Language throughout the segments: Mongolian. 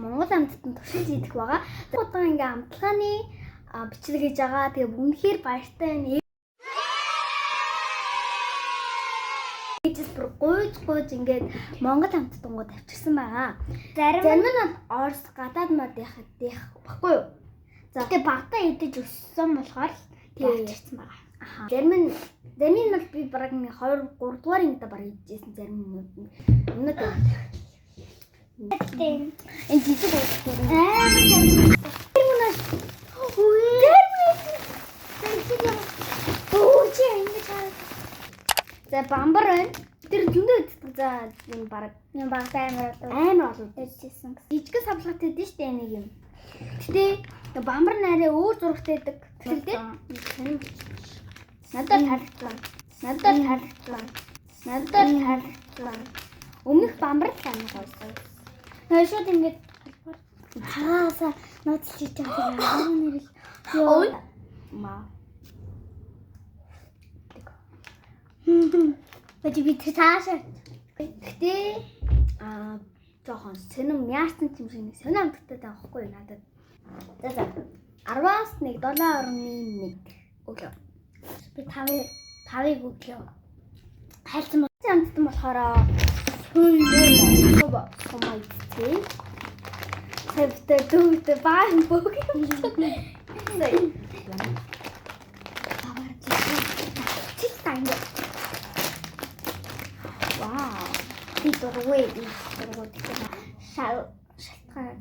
Монгол амттан туршиж идэх байгаа. Удаан ингээ амтлагааны бичлэг хийж байгаа. Тэгээ үнэхээр баяртай байна. Ээжээс бүр гуйж гуйж ингээд Монгол амттангууд авчирсан байгаа. Зарим Зарим нь Орос гадаад мод яхад дэх баггүй юу? За гэтээ багтаа идэж өссөн болохоор л Тий. авчирсан байгаа. Аха. Зарим нь зарим нь бол би бараг нэг 2 3 дугаар ангидаа бараг идчихсэн зарим юмнууд нь. Юмнууд байв. Гэтээ Энэ жижиг уухгүй. амар Тэр мөнөөс Өө чи ингэж хараад. За бамбар байна. Тэр зөндөө иддэг. За энэ бараг Юм багтаа амар одоо амар олон. идчихсэн гэсэн. Жижиг савлагатай дээ штэ нэг юм. Гэтэ бамбар нарай өөр зурагтай байдаг. Тэр дээ. Надад таалагдсан. Надад таалагдсан. Надад таалагдсан. Өмнөх бамбар л амар гоё. Нөө шууд ингэж албаар хаасаа нууцлж хийж байгаа юм нэрэл. Ой. Йоо. Маа. Бачи би тэр цаашаа. Гэтэ аа жоохон сонин яарсан юм шиг нэг сонин амттай байгаа байхгүй юу надад. За за. 10-аас 1 7.1 өглөө. Би тавыг өглөө. Хайлтсан бол Амттан болохоор хөөе сумаа идчихээ. Сэвтэ дүүтэ баан бог юм. Сая. таваар чил та ингэ. Вау. Би дургүй би дургүй тэгэхээр шал шалтгаан.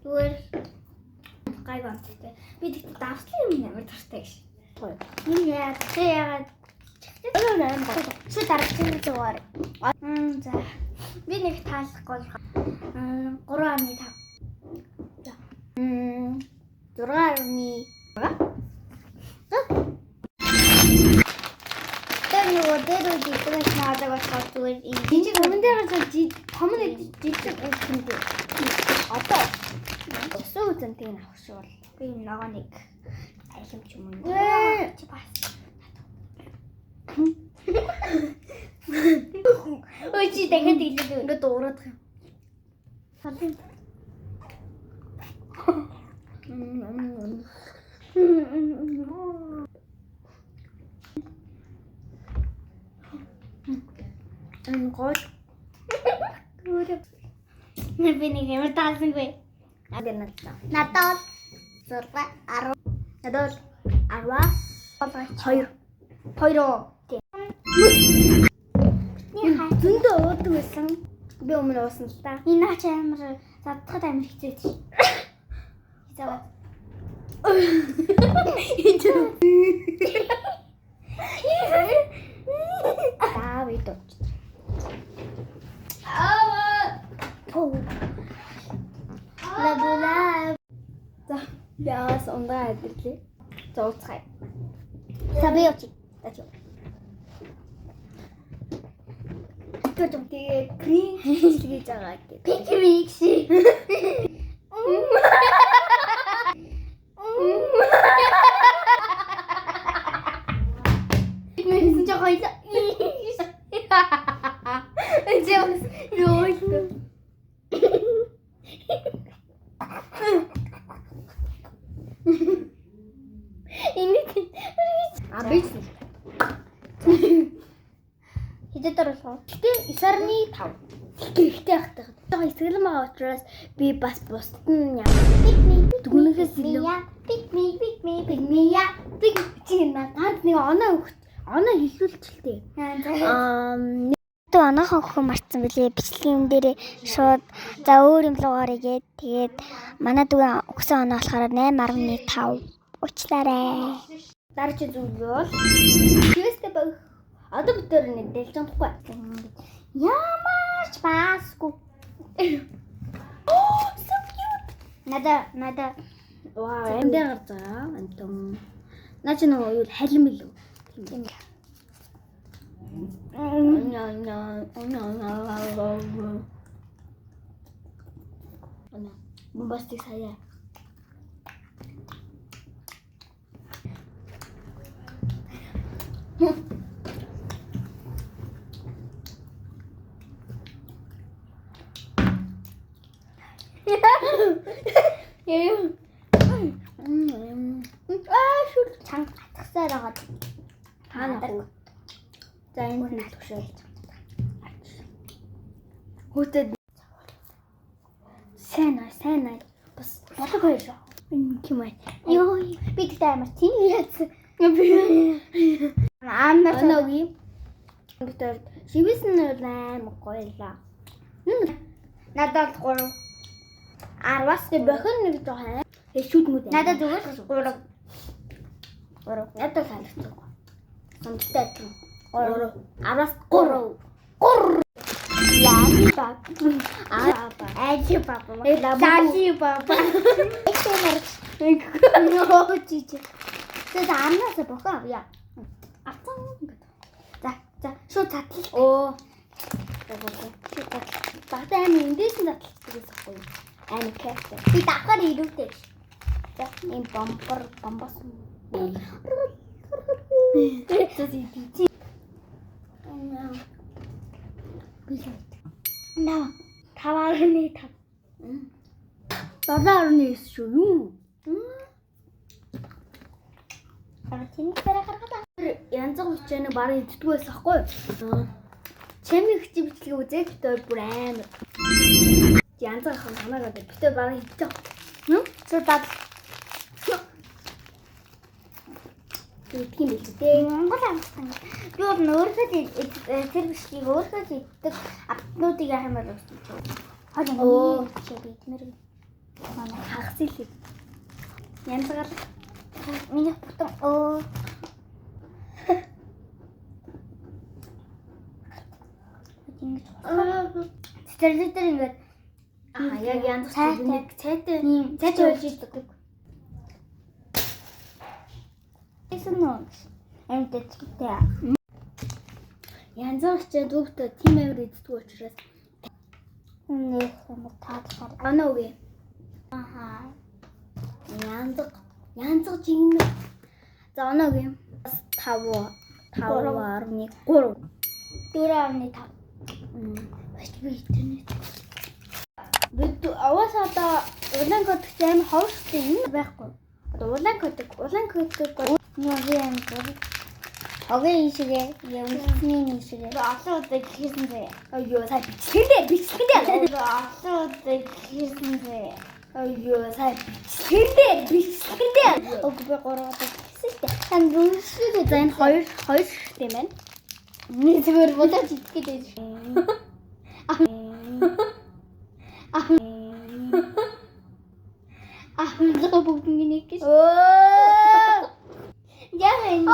Зүгээр гайгүй амттай. Би тэгтээ давслын юм амар дуртай гэж. Гоё. Энэ яа тэ яагаад Өөр амар гоё. Чи дарагчны дугаар. За. Би нэг таалахгүй болох. 3.5. За. 6.6. Тэр нөгөө дээр үед идэх наадаг болохоор зүгээр энэ Жижиг өмнө дээр гарч том нэг жижиг юм дээ. Одоо усан үзэнтийг нь авах шиг бол. би нөгөө нэг алимч юм уу? Ээ. Чи бас. Ой чи дахиад ийлээ. Ингээд дуурайх юм. Салын. Энэ гол Би нэг ямар таалсангүй. надад надад. Надад 6 10 Надад бол 10-аас 2. 2. Тийм. Бидний хай. Зөндөө уудаг байсан. Би өмнө уусан л та. Энэ наач амар задхад амар хэцүү тий. Хизээгээд. За би дууч. Аа. Пу. Ла була. За яас ундаа адирлээ. За ууцгаая. За би явчих. За чи. Тэгээ крин хийж байгаа гэдэг. Пики микси. Нэгсэн чи хоёлаа. Энд бас юу. Энэ А би ч. хэдэд оруулах вэ? Гэтэ 9.5. Гэхдээ ахтай. Одоо эсгэлэн байгаа учраас би бас бусдад нь ямар Pick me. Дүгнэхээс илүү. Pick me, pick me, pick me я. Тэг чи на ганц нэг оноо өгч оноо хэлүүлчихэлтэй. Аа Түү онохон хөхөн марцсан билээ. Бичлэгийн дээр шууд за өөр юм руу орё гээд тэгээд манай дүүгийн өгсөн оноо болохоор 8.5. Уучлаарай. дараагийн зүйл бол Квестэ баг. Одоо бид тэр нэг дэлж чадахгүй. Ямар ч басгүй. Oh, so cute. Надаа надаа Вау, амьд гарч байгаа. Амтан. Наа чи нөгөө юу халим билүү? тийм. Мөн бас тийг сая. Амттай байгаа. Та нах. За энэ хүн төгшөөл. Хүүтэд сайн аа, сайн аа. Бас болог хоёр шүү. Юм аа. Йоо, би тэгтээ амар тийм яасан. Амнаа Оноогийн бид шивээс нь бол амар гоёлаа. Надад 3. 10-аас тэг бохин нэг жоохон. Тэгээ шүд мүд. Надад зүгээр 3. 3. Надад таалагдсан. Сумтай адилхан. 3. 10-аас 3. 3. Лами баг. Аа ба. Ажи баба. Э, лабу. Лали баба. Нөө чичи. Тэгээд амнаас бохоо авъя. Авцсан гэдэг. За, за, шууд задлал. Оо. Шууд задлал. Багтаа амин эндээс нь задлалдаг гэсэн юм. Амин кайфтай. Би давхар ирүүтэй. За, ийм бомбор бомбос. За, тий. Би л. Наа. 5.5. 7.9 шүү юу? Аа, тэнийг барай гаргалаа. Тэр янзг хүчээний бараг иддгүү байсан хгүй юу? Чами хчи бичлэгийг үзээд бит хоёр бүр амар. Янзг ах нь санаагаа бит хоёр бараг идчих. Хм? Шууд дадал. Идэх юм биш үү? Монгол амтсан. Би бол өөрөөсөө тэр бичлэгийг өөрөөсөө иддэг амтнуудыг яах юм бол гэсэн чинь. Хоол Оо. ингэ би идмээр. Манай Хагас илээ. Янзгаар миний бүтэн өө. Ингэж цэцэрлэг дээр ингээд Аа яг янзг Цайтай. нэг цайтай ийм цайтай болж иддэг. Тэсэн нөө. Амттай. Янзг хчээ дүүбтэй тим амар иддэг учраас Нэг юм таалахаар. оноо үгүй. Ахаа. Янзг янзг жигнэ. За оноо үгүй. 5 5.3. 4.5. Бас би интернет. Бид угаасаа одоо улаан кодогч амар ховор шүү дээ. Энэ байхгүй. Одоо улаан кодог, улаан кодог бол Нөө би амттай. Огийн ийшээ, явуулсны ийшээ. Би олон удаа хийсэн зэ. Аюу сая бичлэгэндээ бичлэгэндээ. Би олон удаа хийсэн зэ. Аюу сая бичлэгэндээ бичлэгэндээ. Үгүй би 3 удаа хийсэн шүү дээ. Тань бүршээ За энэ хоёр хоёр шигтэй юм байна. Миний зүгээр бодож идэх гэж байж. Аа зөв бүгд нэг гэж. Өө. Яг энэ.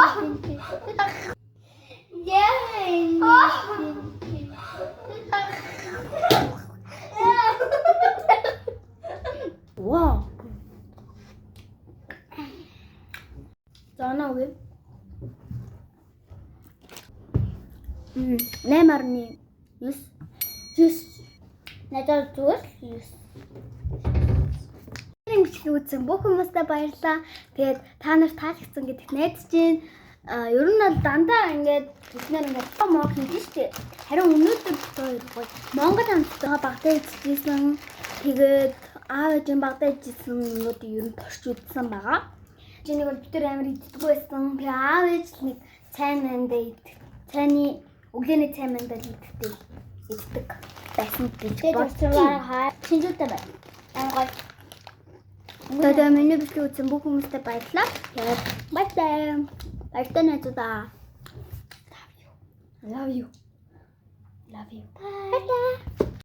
Яг энэ. Вау. За оноо үгүй. 8.9 9 Надад зүгээр л 9. Энэ бичлэг үзсэн бүх хүмүүстээ баярлалаа. Тэгээд та нар таалагдсан гэдэгт найдаж байна. А ер нь бол дандаа ингээд бид нар ингээд мог хийж штэ. Харин өнөөдөр бид хоёр гоё Монгол хамтдаа багтаа идчихсэн. Тэгээд аав ээжийн багтаа идчихсэн юмнуудыг ер нь турш үзсэн байгаа. Чиний бол бид нар амар иддэггүй байсан. Тэгээ аав ээж л нэг цай мандаа идэх. Цайны өглөөний цай мандаа л иддэг. Иддэг байсан гэж Тэгээд бодож учраар хаа шинжүүтэй байна. Амар гоё. Тэгээд миний бичлэг үзсэн бүх хүмүүстээ баярлалаа. Тэгээд баяртай. Баяртай найзуудаа. Love you. Love you. Love you. Баярлалаа.